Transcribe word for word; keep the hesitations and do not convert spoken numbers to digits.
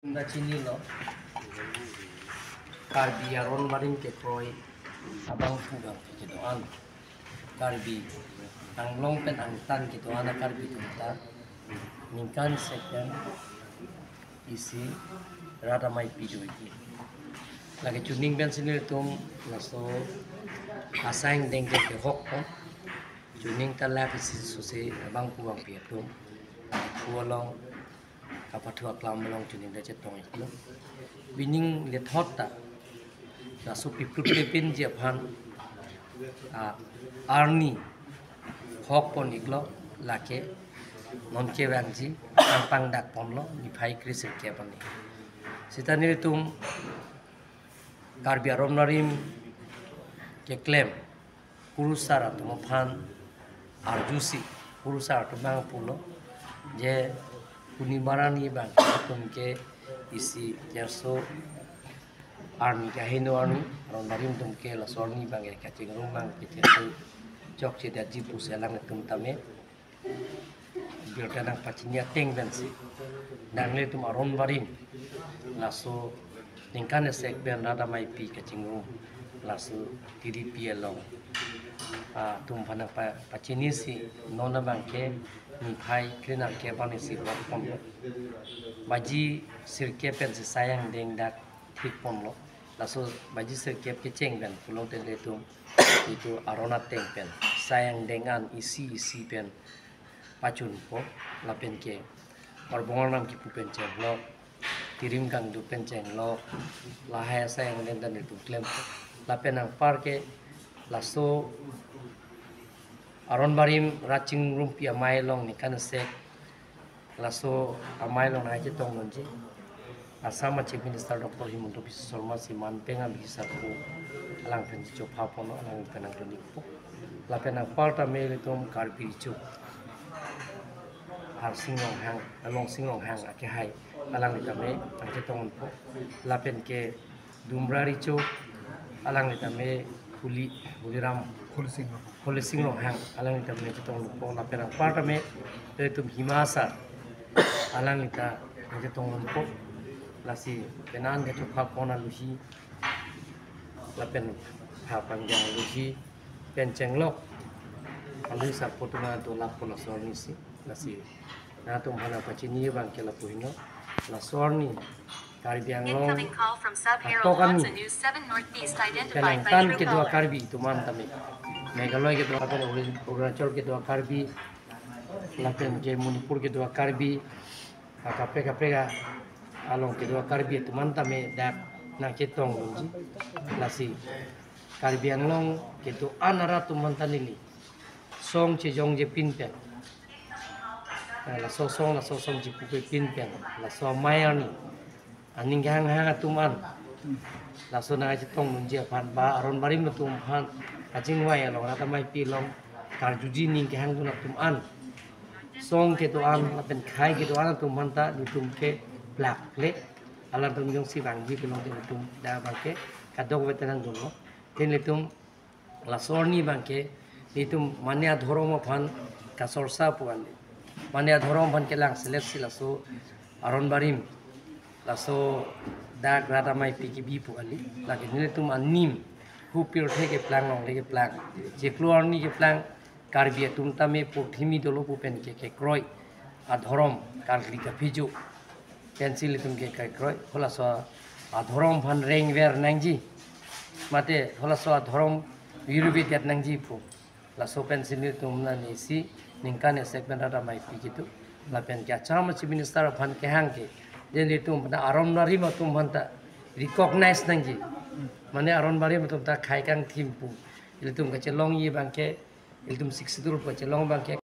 Nda chinilo, Karbi aron barim kekroi abangphu abangphi kedo-an, Karbi Anglong pen angtan kedo-an a-Karbi atum ta ningkan isi pen isi rat amei pi do-ik. Lake chuning pensi nelitum laso asai angdeng ke kehok pon. Chuning ta lak isi sose abangphu abangphi atum phu along kapathu aklam along chuning ta chetong-iklo. Pining lethot ta laso piprut pepinji aphan, ah, arni hok pon-iklo, lake non kevangji nangpangdak ponlo niphai kre sirkep arni. Seta nelitum Karbi aron barim keklem kurusar atum aphan arjusi, kurusar atum abang pulo je puni barani abang atum ke isi kerso arni kaheno arni, aron barim atum ke laso arni abang ke kachingrum abang ke cherso chokchedetji pusi alanglitum tame birta nangpachini ateng pensi nanglitum aron barim laso ningkan isi pen rat amei pi kachingrum laso T D P along, ah, atum aphan nangpa-, pachinisi non abang ke niphai kre nangkep arni si hok ponlo. Baji sirkep pensi asai angdeng dak thik ponlo. Laso baji sirkep kecheng pen pulote nelitum itum aron ateng pen asai angdeng an isi isi pen pachunpo, lapen ke Karbong Arnam kipu pen chenglok, Tirim Kangdu pen chenglok, lahai asai angdeng ta nelitum klempo. Lapen anpar ke laso aron barim rat chingrumpi amei along ningkan isi laso amei along nangchetongdunji Assam a-Chief Minister Doctor Himanta Biswa Sarma si manpeng abihis apo alang pen chopha ponlo, alang pen nangdun-ikpo. Lapen anpar tame ilitum Karbi Recho Harsing Ronghang, Longsing Ronghang akehai alangli tame nangchetongpo. Lapen ke Dumra Recho alangli tame Holi, Holiram, Holising Ronghang. Holising Ronghang alangli tame chetongpo. Lapen anpar tame ilitum Hima Asar alangli ta nangchetongpo. Lasi penang kachopha pon aluhi lapen pha pangjang aluhi pen chenglok aluhi sarpo atum adolap pon laso arni si. Lasi nangtum aphan nangpachini abang ke lapu henlo, laso arni Karbi Anglong Incoming call from Sub Harold atok arni Watson, News seven Northeast, identified by penangtan True kedo Caller. Karbi atum an tame, Meghalaya kedo, lapen Arunachal kedo Karbi, lapen ke Manipur kedo Karbi, ah, kaprek kaprek along kedo Karbi atum an tame dak nangchetongdunji. Lasi Karbi Anglong kedo-an arat atum aphan ta neli song chejongje pin pen, eh, laso song, laso song chipupe pin pen, laso amei arni aning kehanghang atum an laso nangchetongdunji aphan ba aron barim atum aphan kachingvai along, rat amei pi along karjuji ning kehangdun atum an, song kedo-an lapen khei kedo-an atum aphan ta nelitum ke plak le, alanglitum jongsi vangji kelong te nelitum dak abang ke kadokave ta nangdunlo. Te nelitum laso arni abang ke nelitum mane adhorom aphan kasorsa pu kali, mane adhorom aphan kelang selet si laso aron barim, laso dak rat amei pi kebi pu kali. Lake nelitum anim hu pirthe keplang, longle keplang, chiklo arni keplang, Karbi atum tame purthimi dolo pu pen ke kekroi adhorom karkli kaphijo pensi ilitum ke kekroi. Halaso adhorom aphan rengver nangji, mate halaso adhorom virve det nangji pu, laso pensi nelitum nani isi ningkan isi pen rat amei pi kedo. Lapen ke Assam a-Chief Minister aphan kehang ke, je nelitum aphan aron barim atum aphan ta recognize nangji, mane aron barim atum ta khei kangthim pu ilitum kachelongji abang ke, ilitum Sixth Schedule pu kachelong abang ke